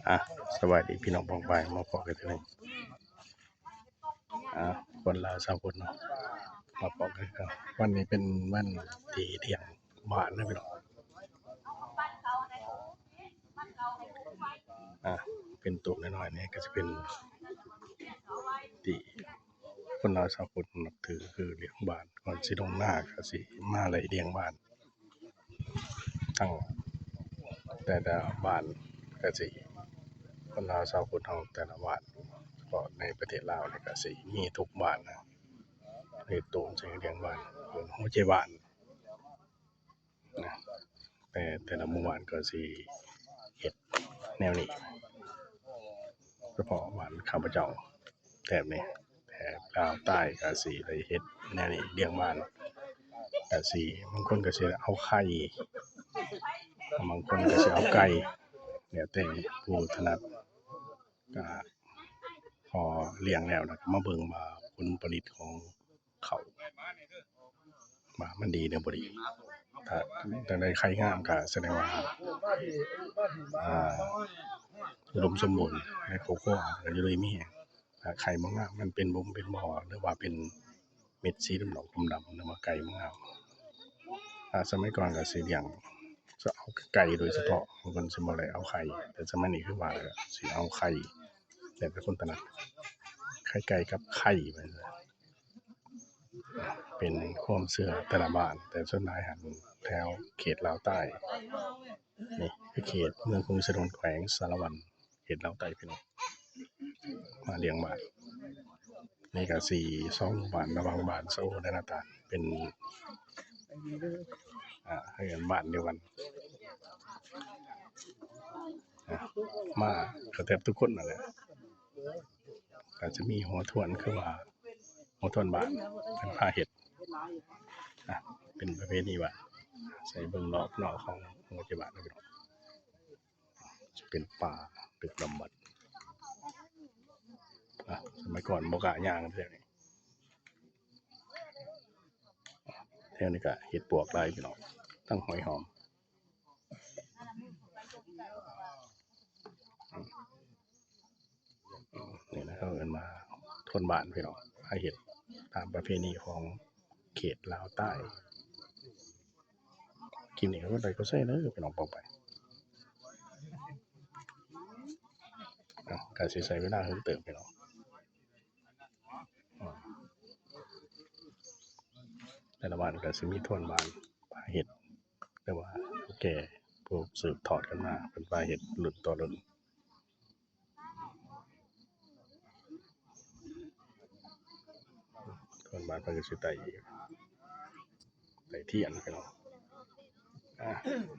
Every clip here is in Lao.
ອ່ະ ສະບາຍດີພີ່ນ້ອງປ້ອງປາຍ ມາພໍ້ກັນເທື່ອໜຶ່ງ ອ່ະ ຄົນລາວຊາວພຸດເນາະ ມາພໍ້ກັນຄືເກົ່າ. ວັນນີ້ເປັນວັນທີ່ລ້ຽງບ້ານເນາະພີ່ນ້ອງ. ອ່ະ ເປັນໂຕະນ້ອຍໆນີ້ກໍຊິເປັນທີ່ຄົນລາວຊາວພຸດນັບຖື ຄືລ້ຽງບ້ານ. ກ່ອນຊິລົງນາກໍຊິມາໄລ່ລ້ຽງບ້ານ ທັງແຕ່ລະບ້ານກໍຊິ ຄົນລາວຊາວພຸດເຮົາແຕ່ລະບ້ານ ກໍໃນປະເທດລາວນີ້ກໍຊິມີທຸກບ້ານນະ ເຮັດໂຕະໃສ່ລ້ຽງບ້ານ ເອີ້ນຫົວໃຈບ້ານນະ. ແຕ່ ແຕ່ລະໝູ່ບ້ານກໍຊິເຮັດແນວນີ້ ສະເພາະບ້ານຂ້າພະເຈົ້າ ແຖບນີ້ ແຖບລາວໃຕ້ກໍຊິໄດ້ເຮັດແນວນີ້ ລ້ຽງບ້ານ ກໍຊິ ບາງຄົນກໍຊິເອົາໄຂ່ ບາງຄົນກໍຊິເອົາໄກ່ ແລ້ວແຕ່ຜູ້ຖະໜັດ. ກໍພໍລ້ຽງແລ້ວ ແລ້ວກໍມາເບິ່ງວ່າຜົນຜະລິດຂອງເຂົາ ວ່າມັນດີຫຼືບໍ່ດີ. ຖ້າ ຖ້າໄດ້ໄຂ່ງາມກໍສະແດງວ່າ ອ່າ ອຸດົມສົມບູນໃນຄອບຄົວ ກໍຢູ່ດີມີແຮງ. ຖ້າໄຂ່ບໍ່ງາມ ມັນເປັນບຸ່ມເປັນບໍ່ ຫຼືວ່າເປັນເມັດສີດຳໆ ດຳໆ ຫຼືວ່າໄຂ່ບໍ່ງາມ. ຖ້າສະໄໝກ່ອນກໍຊິລ້ຽງ ເອົາໄກ່ໂດຍສະເພາະ ເພິ່ນຊິບໍ່ໄດ້ເອົາໄຂ່ ແຕ່ສະໄໝນີ້ຄືວ່າຊິເອົາໄຂ່ ແຕ່ເປັນຄົນຖະໜັດ ໄຂ່ໄກ່ກັບໄຂ່ ເປັນຄວາມເຊື່ອແຕ່ລະບ້ານ ແຕ່ສ່ວນຫຼາຍຫັ້ນແຖວເຂດລາວໃຕ້. ນີ້ຄືເຂດເມືອງຄົງສະໜູນ ແຂວງສາລະວັນ ເຂດລາວໃຕ້ພີ່ນ້ອງ ມາລ້ຽງບ້ານ. ນີ້ກໍຊິສອງໝູ່ບ້ານ ລະຫວ່າງບ້ານສະໂອ ແລະ ນາຕານ ເປັນ ອ່າ ເຮືອນບ້ານດຽວກັນ. ອ່າ ມາກໍແທບທຸກຄົນນັ້ນແຫຼະ ກໍຈະມີຫົວທວນ ຄືວ່າຫົວທວນບ້ານເພິ່ນພາເຮັດ ອ່າ ເປັນປະເພນີບ້ານ ໃສ່ເບິ່ງລອບນອກຂອງຫົວໃຈບ້ານເນາະພີ່ນ້ອງ. ຈະເປັນປ່າດຶກດຳບັນ ອ່າ ສະໄໝກ່ອນບໍ່ກ້າຍ່າງແຖວນີ້ ແຖວນີ້ກໍເຫັດປວກຫຼາຍພີ່ນ້ອງ ທັງຫອຍຫອມ. ນີ້ນະ ເຂົາເອີ້ນວ່າທວນບ້ານພີ່ນ້ອງ ໃຫ້ເຮັດຕາມປະເພນີຂອງເຂດລາວໃຕ້. ຄລິບນີ້ກໍໄດ້ກໍແຊເດີພີ່ນ້ອງປ້ອງປາຍ ອ່າ ກໍຊິໃຊ້ເວລາເຮີເຕີບພີ່ນ້ອງ. ແຕ່ລະບ້ານກໍຊິມີທວນບ້ານພາເຮັດ ຫຼືວ່າຜູ້ແກ່ຜູ້ສືບທອດກັນມາ ເພິ່ນພາເຮັດລຸ້ນຕໍ່ລຸ້ນ. ທວນບ້ານເພິ່ນກໍຊິໄຕ້ ໄຕ້ທຽນພີ່ນ້ອງ ອ່າ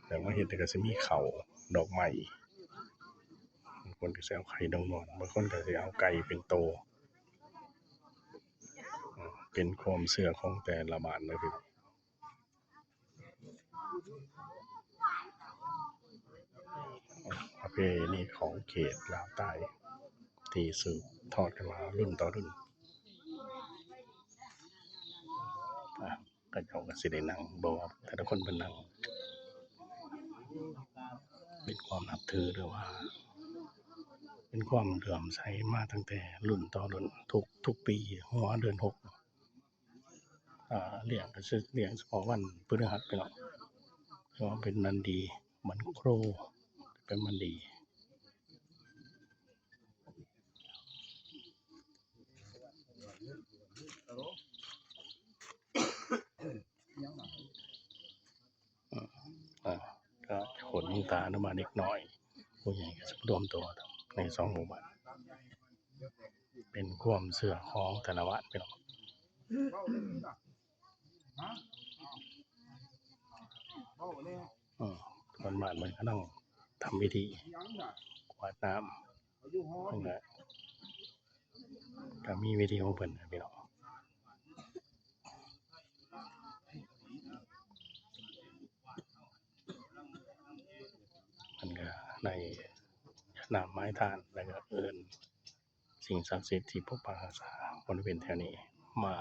ແລ້ວມາເຮັດກໍຊິມີເຂົ້າ ດອກໄມ້ ບາງຄົນກໍຊິເອົາໄຂ່ດອງນວນ ບາງຄົນກໍຊິເອົາໄກ່ເປັນໂຕ ເປັນຄວາມເຊື່ອຂອງແຕ່ລະບ້ານເດີພີ່ນ້ອງ. ປະເພນີຂອງເຂດລາວໃຕ້ທີ່ສືບທອດກັນມາລຸ້ນຕໍ່ລຸ້ນ ອ່າ ເຂົາເຈົ້າກໍຊິໄດ້ນັ່ງ ບໍ່ວ່າແຕ່ລະຄົນເພິ່ນນັ່ງ ເປັນຄວາມນັບຖື ຫຼືວ່າເປັນຄວາມເຫຼື້ອມໃສມາຕັ້ງແຕ່ລຸ້ນຕໍ່ລຸ້ນ ທຸກ ທຸກປີຫົວເດືອນຫົກ ອ່າ ລ້ຽງກໍຊິລ້ຽງສະເພາະວັນພຶດຫັດພີ່ນ້ອງ ເພາະວ່າເປັນວັນດີ ວັນຄູ ເປັນວັນດີ. ອ່າ ກໍຄົນມີຕາອະນຸບານເດັກນ້ອຍ ຜູ້ໃຫຍ່ກໍຊິລວມຕົວໃນສອງໝູ່ບ້ານ ເປັນຄວາມເຊື່ອຂອງແຕ່ລະບ້ານພີ່ນ້ອງ. ເອີ ຄົນບ້ານເພິ່ນກຳລັງທຳພິທີກວາດນ້ຳ ເພິ່ນກະ ກະມີວິທີຂອງເພິ່ນນະພີ່ນ້ອງ. ເພິ່ນກະໄດ້ຢາດນ້ຳມາໃຫ້ທານ ແລ້ວກະເອີ້ນສິ່ງສັກສິດທີ່ປົກປັກຮັກສາບໍລິເວນແຖວນີ້ມາ.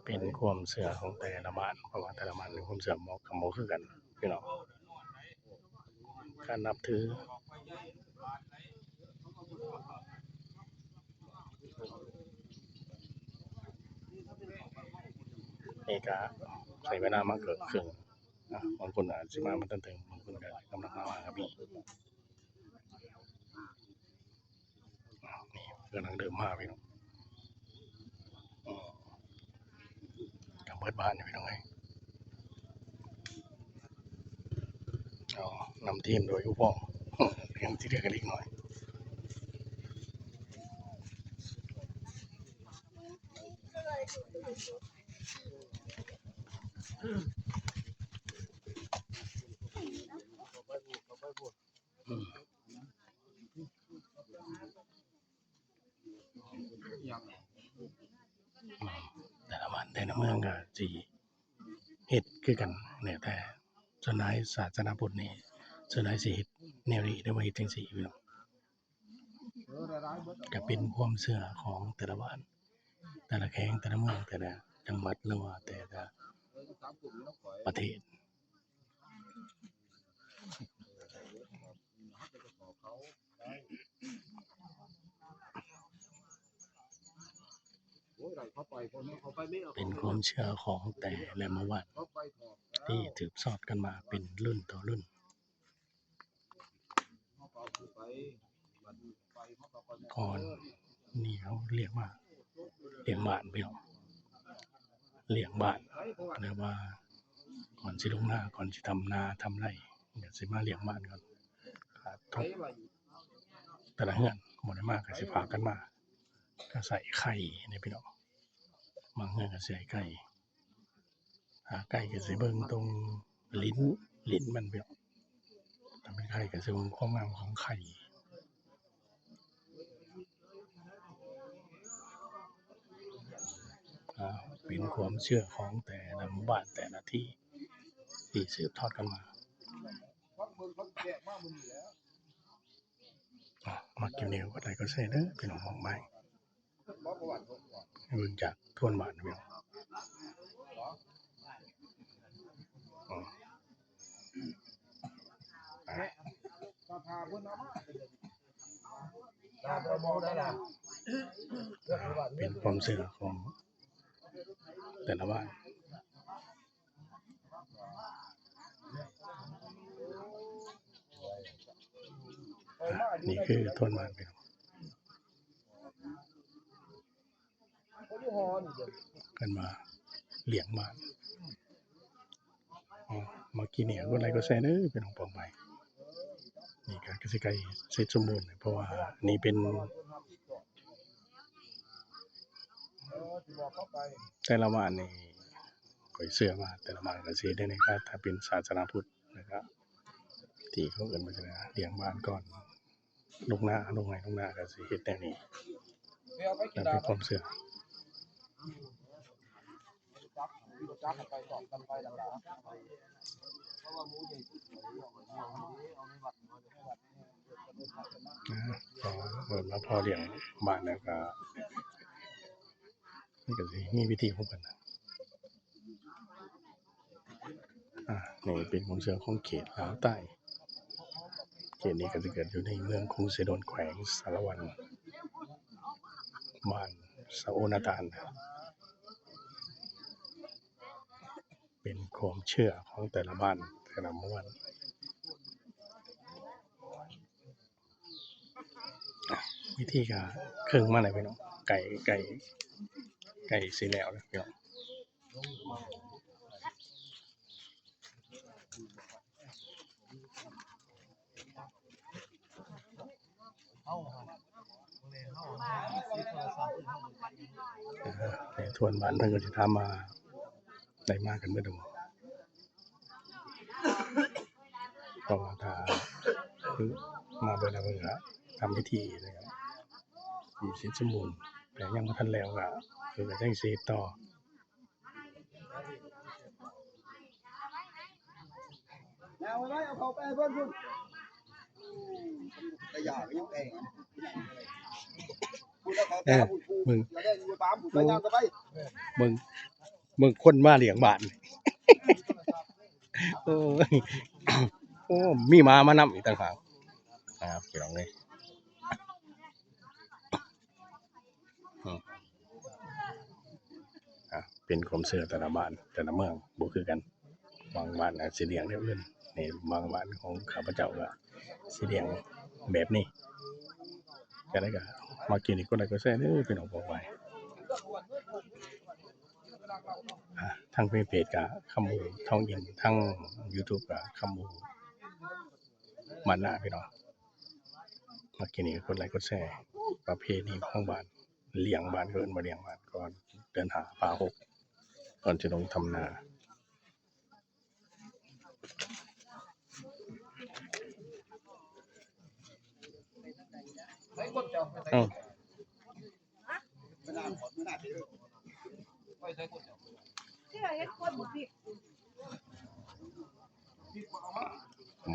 ເປັນຄວາມເຊື່ອຂອງແຕ່ລະບ້ານ ເພາະວ່າແຕ່ລະບ້ານມີຄວາມເຊື່ອບໍ່ ກໍບໍ່ຄືກັນພີ່ນ້ອງ ການນັບຖື. ນີ້ກະໃຊ້ເວລາມາເກືອບເຄິ່ງ ອາ ບາງຄົນອາດຊິມາບໍ່ທັນເຖິງ ບາງຄົນກະກຳລັງມາ ມາກໍມີ. ນີ້ກຳລັງເລີ່ມມາພີ່ນ້ອງ ອືມ ກະເບິດບ້ານຢູ່ພີ່ນ້ອງເອີຍ ເອົາ ນຳທີມໂດຍຜູ້ພ້ອງ ເປັນທີ່ເລືອກກັນເລັກນ້ອຍ. ອືມ ແຕ່ລະບ້ານແຕ່ລະເມືອງກໍຊິເຮັດຄືກັນ ແລ້ວແຕ່ ສ່ວນຫຼາຍສາສະໜາພຸດນີ້ ສ່ວນຫຼາຍຊິເຮັດແນວນີ້ ຫຼືວ່າເຮັດຈັ່ງຊີ້ພີ່ນ້ອງ ກໍເປັນຄວາມເຊື່ອຂອງແຕ່ລະບ້ານ ແຕ່ລະແຂວງ ແຕ່ລະເມືອງ ແຕ່ລະຈັງຫວັດ ຫຼືວ່າແຕ່ລະປະເທດ. ເປັນຄວາມເຊື່ອຂອງແຕ່ລະໝູ່ບ້ານ ທີ່ສືບທອດກັນມາເປັນລຸ້ນຕໍ່ລຸ້ນ. ກ່ອນນີ້ເຮົາລ້ຽງໝາ ລ້ຽງບ້ານພີ່ນ້ອງ ລ້ຽງບ້ານ ຫຼືວ່າກ່ອນຊິລົງນາ ກ່ອນຊິທຳນາທຳໄຮ່ ກໍຊິມາລ້ຽງບ້ານກ່ອນ ຖ້າທຸກແຕ່ລະເຮືອນບໍ່ໄດ້ມາ ກໍຊິພາກັນມາ ກໍໃສ່ໄຂ່ນີ້ພີ່ນ້ອງ ບາງເຮືອນກໍໃສ່ໄກ່ ອ່າ ໄກ່ກໍຊິເບິ່ງຕົງຫຼິ້ນ ຫຼິ້ນມັນເນາະ ຖ້າເປັນໄຂ່ກໍຊິເບິ່ງຄວາມງາມຂອງໄຂ່ ອ່າ ເປັນຄວາມເຊື່ອຂອງແຕ່ລະໝູ່ບ້ານ ແຕ່ລະທີ່ ທີ່ສືບທອດກັນມາ. ອ່າ ມັກຄລິບນີ້ກໍກົດໄລກົດແຊເດີພີ່ນ້ອງ ມອບໃຫ້ ເບິ່ງຈາກທວນບ້ານເນາະ ເປັນຄວາມເຊື່ອຂອງແຕ່ລະບ້ານ. ນີ້ຄືທວນບ້ານເນາະ ເພິ່ນວ່າລ້ຽງບ້ານ. ເອົາ ມັກຄລິບນີ້ກົດໄລກົດແຊເດີພີ່ນ້ອງປ້ອງໄປ. ນີ້ກໍຄືຊິໃກ້ເສັດສົມບູນ ເພາະວ່ານີ້ເປັນ ແຕ່ລະບ້ານນີ້ ຂ້ອຍເຊື່ອວ່າແຕ່ລະບ້ານກໍຊິເຮັດແນວນີ້ ຖ້າເປັນສາສະໜາພຸດ ແລ້ວກໍທີ່ເຂົາເອີ້ນວ່າຈັ່ງໃດ ລ້ຽງບ້ານກ່ອນ ລົງນາ ລົງໄຮ່ລົງນາ ກໍຊິເຮັດແນວນີ້ ແລ້ວເປັນຄວາມເຊື່ອ. ອ່າ ເອີ ເມື່ອພໍລ້ຽງບ້ານແລ້ວກໍ ມັນກໍຊິມີວິທີຂອງເພິ່ນນະ. ອ່າ ນີ້ເປັນຄວາມເຊື່ອຂອງເຂດລາວໃຕ້. ເຂດນີ້ກໍຈະເກີດຢູ່ໃນເມືອງຄົງເຊໂດນ ແຂວງສາລະວັນ ບ້ານສະໂອນາຕານ. ເປັນຄວາມເຊື່ອຂອງແຕ່ລະບ້ານ ແຕ່ລະໝູ່ບ້ານ. ພິທີກໍເຄິ່ງມາແລ້ວພີ່ນ້ອງ ໃກ້ ໃກ້ ໃກ້ຊິແລ້ວແລ້ວພີ່ນ້ອງ. ໃນທວນບ້ານເພິ່ນກໍຊິຖາມວ່າ ໄດ້ມາກັນເບິດແລ້ວບໍ່? ເພາະວ່າຖ້າ ຄື ມາເບິດແລ້ວ ເພິ່ນກໍທຳພິທີ ແລ້ວກໍ ມີສິນສົມບູນ ແຕ່ຍັງບໍ່ທັນແລ້ວ ກໍ ເພິ່ນກໍຍັງຊິເຮັດຕໍ່. ເອີ ເບິ່ງ ເບິ່ງ ເບິ່ງຄົນມາລ້ຽງບ້ານ ໂອ້ຍ ໂອ້ ມີໝາມານຳອີກຕ່າງຫາກ ອ່າ ພີ່ນ້ອງເອີຍ ອືມ ອ່າ ເປັນຄວາມເຊື່ອແຕ່ລະບ້ານແຕ່ລະເມືອງບໍ່ຄືກັນ ບາງບ້ານອາດຊິລ້ຽງແນວອື່ນ ນີ້ບາງບ້ານຂອງຂ້າພະເຈົ້າກໍຊິລ້ຽງແບບນີ້ ຈັ່ງໃດກໍມັກຄລິບນີ້ກົດໄລກົດແຊເດີພີ່ນ້ອງປ້ອງປາຍ ອ່າ ທາງເພຈກໍຄຳອູທອງອິນ ທາງຢູທູບກໍຄຳອູບ້ານນາ ພີ່ນ້ອງ ມັກຄລິບນີ້ກົດໄລກົດແຊ ປະເພນີຂອງບ້ານ ລ້ຽງບ້ານ ເຂົາເອີ້ນວ່າລ້ຽງບ້ານ ກ່ອນເດືອນຫ້າ ພາຫົກ ກ່ອນຈະລົງທຳນາ ເອົ້າ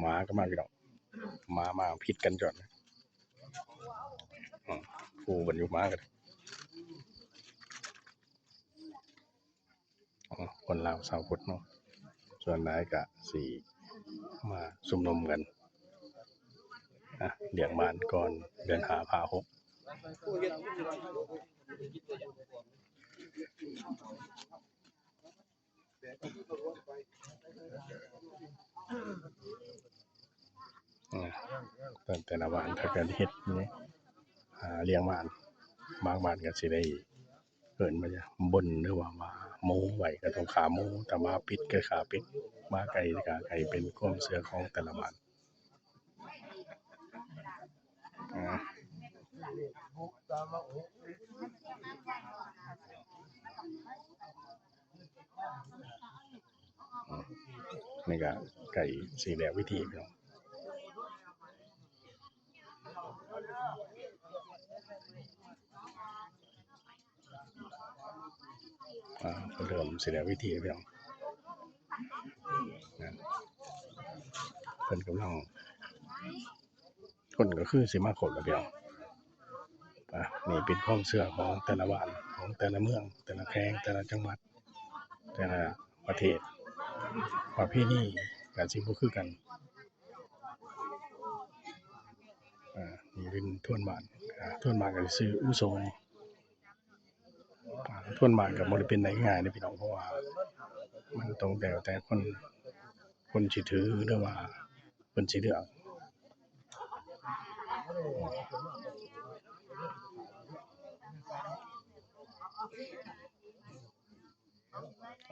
ໝາກໍມາ ພີ່ນ້ອງ ໝາມາຜິດກັນກ່ອນ ອືມ ຄູ່ກັນຢູ່ໝາກໍໄດ້ ຄົນລາວຊາວພຸດເນາະ ສ່ວນຫຼາຍກະຊິມາຊຸມນຸມກັນ ອ່າ ລ້ຽງບ້ານກ່ອນເດືອນຫ້າ ພາຫົກ ອ່າ ແຕ່ລະບ້ານເຂົາກໍເຮັດນີ້ ອ່າ ລ້ຽງບ້ານ ບາງບ້ານກໍຊິໄດ້ ເອີ້ນວ່າຫຍັງ ບົນ ຫຼືວ່າໝາໝູໄວ້ກໍຕ້ອງຂ້າໝູ ຖ້າໝາປິດກໍຂ້າປິດ ໝາໄກ່ກໍຂ້າໄກ່ ເປັນຄວາມເຊື່ອຂອງແຕ່ລະບ້ານ ອ່າ ນີ້ກໍໃກ້ຊິແລ້ວພິທີພີ່ນ້ອງ ອ່າ ເລີ່ມຊິແລ້ວພິທີແລ້ວພີ່ນ້ອງ ເພິ່ນກຳລັງ ຄົນກໍຄືຊິມາຄົບແລ້ວພີ່ນ້ອງ ອ່າ ນີ້ເປັນຄວາມເຊື່ອຂອງແຕ່ລະບ້ານ ຂອງແຕ່ລະເມືອງ ແຕ່ລະແຂວງ ແຕ່ລະຈັງຫວັດ ແຕ່ລະປະເທດ ປະເພນີກໍຊິບໍ່ຄືກັນ ອ່າ ນີ້ເປັນທວນບ້ານ ອ່າ ທວນບ້ານກໍຊິຊື່ອູສົງ ອ່າ ທວນບ້ານກໍບໍ່ໄດ້ເປັນໄດ້ງ່າຍເດ້ພີ່ນ້ອງ ເພາະວ່າມັນຕ້ອງແຕ່ ແຕ່ຄົນ ຄົນຊິຖື ຫຼືວ່າເພິ່ນຊິເລືອກ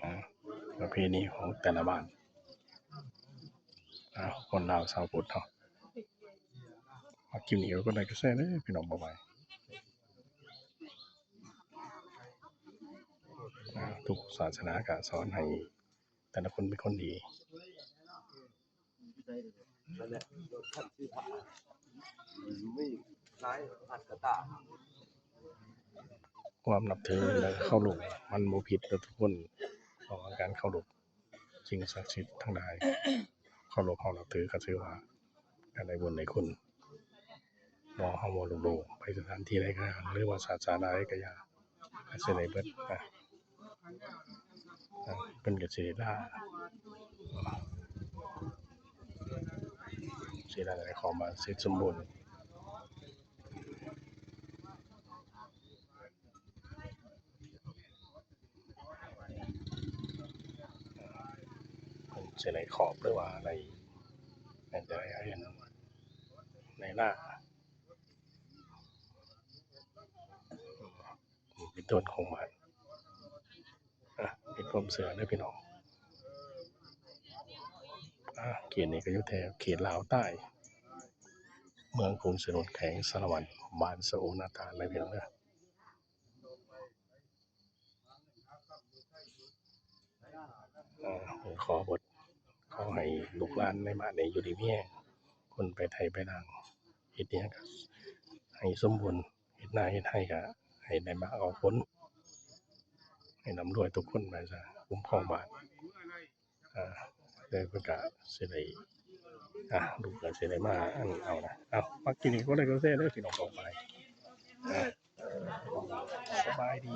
ອ່າ ປະເພນີຂອງແຕ່ລະບ້ານ ອ່າ ຄົນລາວຊາວພຸດເນາະ ມັກຄລິບນີ້ກໍກົດໄລກົດແຊເດີພີ່ນ້ອງປ້ອງປາຍ ອ່າ ທຸກສາສະໜາກໍສອນໃຫ້ແຕ່ລະຄົນເປັນຄົນດີ ຄວາມນັບຖື ແລະ ເຄົາລົບ ມັນບໍ່ຜິດ ແລະ ທຸກຄົນ ເພາະວ່າການເຄົາລົບສິ່ງສັກສິດທັງຫຼາຍ ເຄົາລົບເຮົານັບຖື ກໍຖືວ່າການໄດ້ບຸນໄດ້ຄຸນ ບໍ່ ເຮົາບໍ່ລົບຫຼູ່ ໄປສະຖານທີ່ໃດກໍຕາມ ຫຼືວ່າສາສະໜາໃດກໍຢ່າ ກໍຊິໄດ້ເບິດ ອ່າ ເພິ່ນກໍຊິໄດ້ລາ ຊິໄດ້ຂອງມາເສັດສົມບູນ ເພິ່ນຊິໄດ້ຂອບ ຫຼືວ່າໄດ້ ໄດ້ ໄດ້ ໄດ້ລາ ເປັນຕົ້ນຂອງບ້ານ ອ່າ ເປັນຄວາມເຊື່ອເດີພີ່ນ້ອງ ອ່າ ເຂດນີ້ກໍຢູ່ແຖວເຂດລາວໃຕ້ ເມືອງຂົງສະໜຸນ ແຂວງສາລະວັນ ບ້ານສະໂອນາຕານ ເດີພີ່ນ້ອງເດີ ອ່າ ຂໍບົດ ຂໍໃຫ້ລູກຫຼານໃນບ້ານນີ້ຢູ່ດີມີແຮງ ຄົນໄປໄຖໄປນາ ເຮັດຫຍັງກໍໃຫ້ສົມບູນ ເຮັດນາເຮັດໄຮ່ກໍໃຫ້ໄດ້ໝາກອອກຜົນ ໃຫ້ລ່ຳລວຍທຸກຄົນໄປຊະ ຄຸ້ມຄອງບ້ານ ອ່າ ແຕ່ເພິ່ນກະຊິໄດ້ ອ່າ ລູກກະຊິໄດ້ມາອັນເອົານະ ເອົາ ມັກຄລິບນີ້ກົດໄລກົດແຊເດີພີ່ນ້ອງປ້ອງປາຍ ອ່າ ສະບາຍດີ.